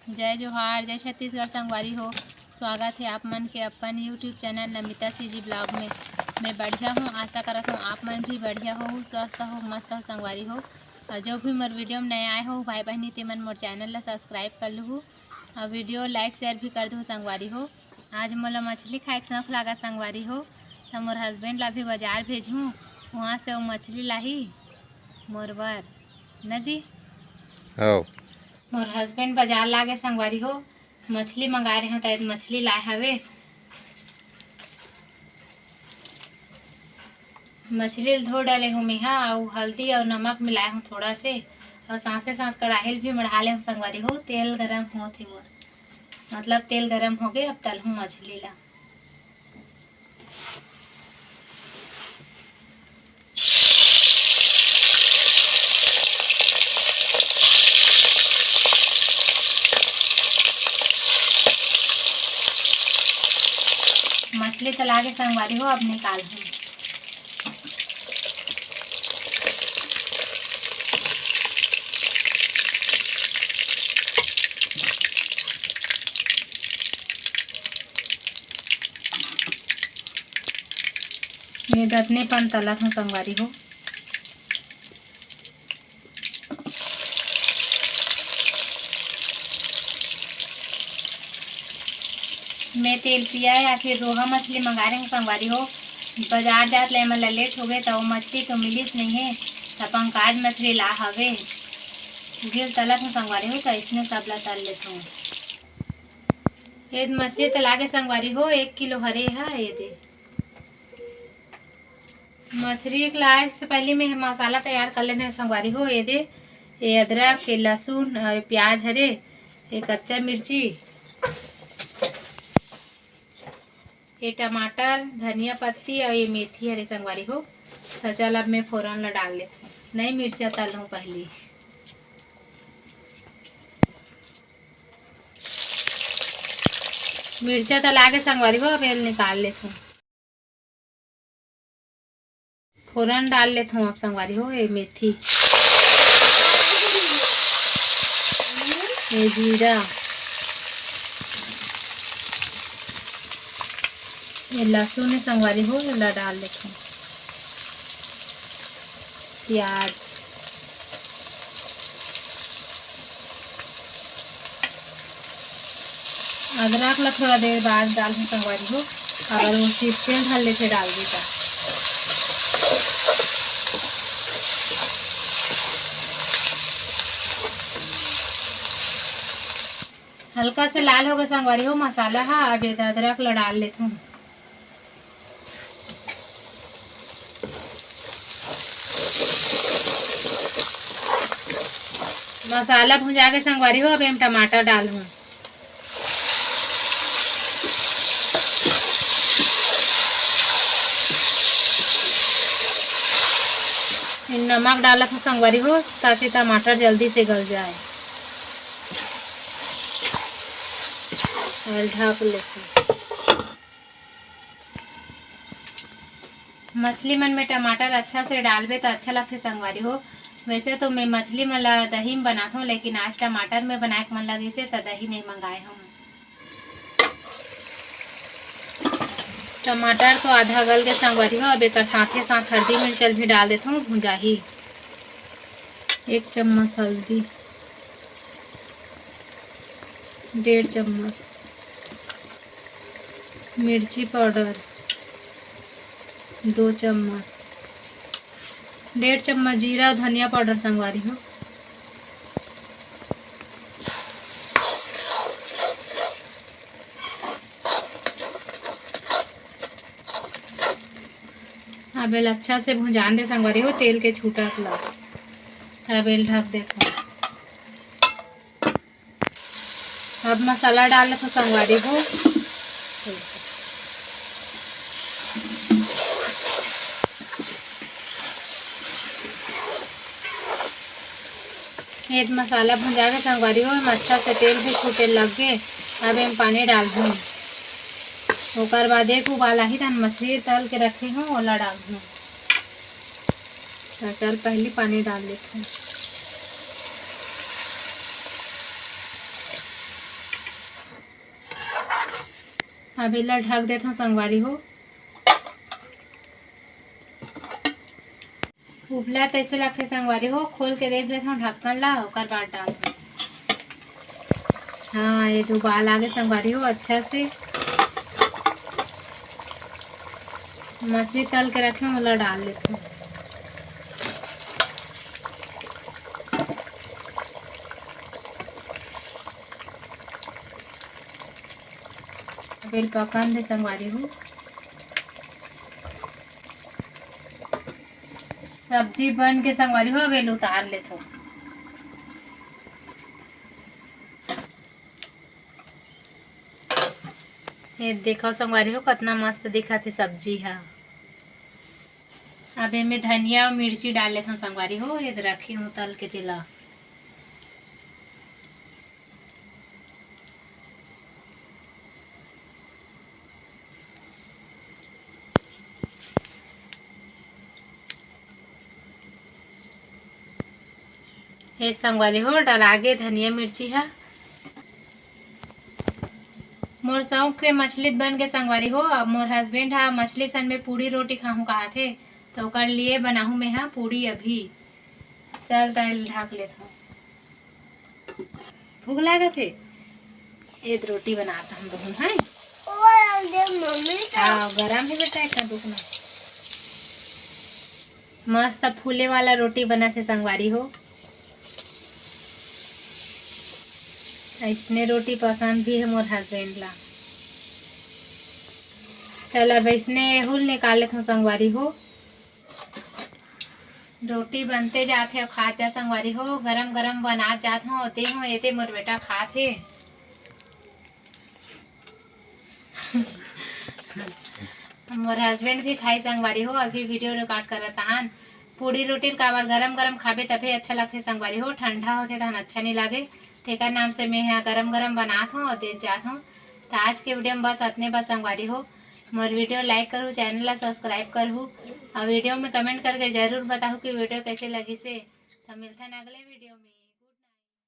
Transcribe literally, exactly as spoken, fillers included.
जय जोहार, जय छत्तीसगढ़ संगवारी हो। स्वागत हे आप मन के अपन YouTube channel Namita CG blog में। मैं बढ़िया हूँ, आशा करत हूँ आप मन भी बढ़िया हो, स्वस्थ हो, मस्त हो संगवारी हो। और जो भी मोर वीडियो में नया आए हो भाई बहनी, ते मन मोर चैनल ला सब्सक्राइब कर लूहू और वीडियो लाइक शेयर भी कर दू संगवारी हो। आज मोला मछली खाए के शौक लागा संगवारी हो, तो मोर हस्बैंड ला भी बाजार भेजहूँ, वहाँ से वो मछली लाही मोर बर, न जी? हव। मोर हस्बैंड बाजार लागे संगवारी हो, मछली मंगाए रहे, त मछली लाए हवे। मछली ल धो डाले हूँ मेहा, अउ हल्दी अउ नमक मिलाए हूँ थोड़ा से, अउ साथे साथ कढ़ाई ल भी मढ़ा ले हूँ संगवारी हो। तेल गरम होत हे मोर, मतलब तेल गरम होगे, अब तलहूँ मछली ला। मछली तला के संगवारी हो, अब निकाल दूँ। ये दतने पन तलत हूँ संगवारी हो। मैं तेलपिया या फिर रोहा मछली मंगा रहे हूँ संगवारी हो। बाजार जात ले मन ला लेट हो गए, त वो मछली तो मिलिस नहीं है, त पंकज मछली ला हवे। गिल तलत हूँ संगवारी हो, तो इसने सब ला तल लेत हूँ। ये मछली तला के संगवारी हो, एक किलो हरे हा, ये दे। मछली के लाए से पहले मैं मसाला तैयार कर लेने संगवारी हो। ये दे, ये अदरक, ये लहसुन, अउ ये प्याज हरे, ये कच्चा मिर्ची, ये टमाटर, धनिया पत्ती अउ ये मेथी हरे संगवारी हो। तो चल अब मैं फोरन ला डाल लेथूँ। नहीं, मिर्चा तल लूँ पहली। मिर्चा तला के संगवारी हो, अब एल निकाल लेथूँ। फोरन डाल लेथों आप संगवारी हो। ये मेथी, ये जीरा, ये लहसुन हे संगवारी हो, एला डाल लेथों। प्याज, अदरक ला थोड़ा देर बाद डालहूँ संगवारी हो, अगर वो चिपके धर लेथे डाल दी त। हल्का से लाल होगे संगवारी हो मसाला हा, अब ये अदरक ला डाल लेथों। मसाला भुंजा के संगवारी हो, अब एम टमाटर डालहूँ। नमक डालत हूँ संगवारी हो, ताकि टमाटर जल्दी से गल जाए। और ढक लेते। मछली मन में टमाटर अच्छा से डालबे त अच्छा लगथे संगवारी हो। वैसे तो मैं मछली मन ला दही में बनाथों, लेकिन आज टमाटर में बनाए के मन लगिस हे त दही नहीं मंगाए हूँ। टमाटर तो आधा गल के संगवारी हो, अब एकर साथे साथ हल्दी मिर्चल भी डाल देथों, भुंजाही। एक चम्मच हल्दी, डेढ़ चम्मच मिर्ची पाउडर, दो चम्मच, डेढ़ चम्मच जीरा अउ धनिया पाउडर संगवारी हो। अब एला अच्छा से भुंजान दे संगवारी हो, तेल के छूटत ला। अब एला ढक देथों। अब मसाला डाल लेथों संगवारी हो। ये मसाला भुंजा के संगवारी हो, एमा अच्छा से तेल भी छूटे लग गे। अब एम पानी डालहूँ, ओकर बाद एक उबाल आही, तहन मछली तल के रखे हूँ, ओला डालहूँ। त चल, पहली पानी डाल लेथों। अब एला ढक देथव संगवारी हो। उबला तइसे लगथे संगवारी हो, खोल के देख लेथव ढक्कन ला, ओकर बाद डालथव। हाँ, ये तो उबाल आगे संगवारी हो, अच्छा से मछली तल के रखे, ओला डाल लेथव। अब एला पकन दे संगवारी हो। सब्जी बन के संगवारी हो, अब एला उतार लेथव। ये देखव संगवारी हो, कतना मस्त दिखत हे सब्जी ह। अब एमे धनिया अउ मिर्ची डाल लेथव संगवारी हो, ये रखे हव तल के तेला। हे संगवारी हो, डलागे धनिया मिर्ची ह। मोर शौक के मछली बन के संगवारी हो। अब मोर husband ह मछली सन में पूड़ी रोटी खाहूं कहत हे, त ओकर लिए बनाहूं मेहा पूड़ी अभी। चल, त एला ढक लेथव। भूख लागत हे? ए रोटी बनात हम बहन, है? ओ, दे मम्मी का। हाँ, गरम हे बेटा, इतना दुख ना। मस्त फूले वाला रोटी बनत हे संगवारी हो। अइसने रोटी पसंद भी हे मोर husband ला। चल, अब अइसने हुल निकाल लेथव संगवारी हो। रोटी बनते जात हे, खात जा संगवारी हो, गरम गरम बनात जात हव, दे हव, एते मोर बेटा खात हे। मोर husband भी खाई संगवारी हो, अभी video record करत आहन। पूड़ी रोटी ल काबर गरम गरम खाबे तभे अच्छा लगथे संगवारी हो, ठंडा होथे तहन अच्छा नहीं लागे। तेकर नाम से मैं ह गरम गरम बनात हव अउ देत जात हव। त आज के video में बस अतने बस संगवारी हो। मोर video like करहू, channel ला subscribe करहू अउ video में comment करके जरूर बताहू कि video कैसे लगिस हे। त मिलथन अगले video में।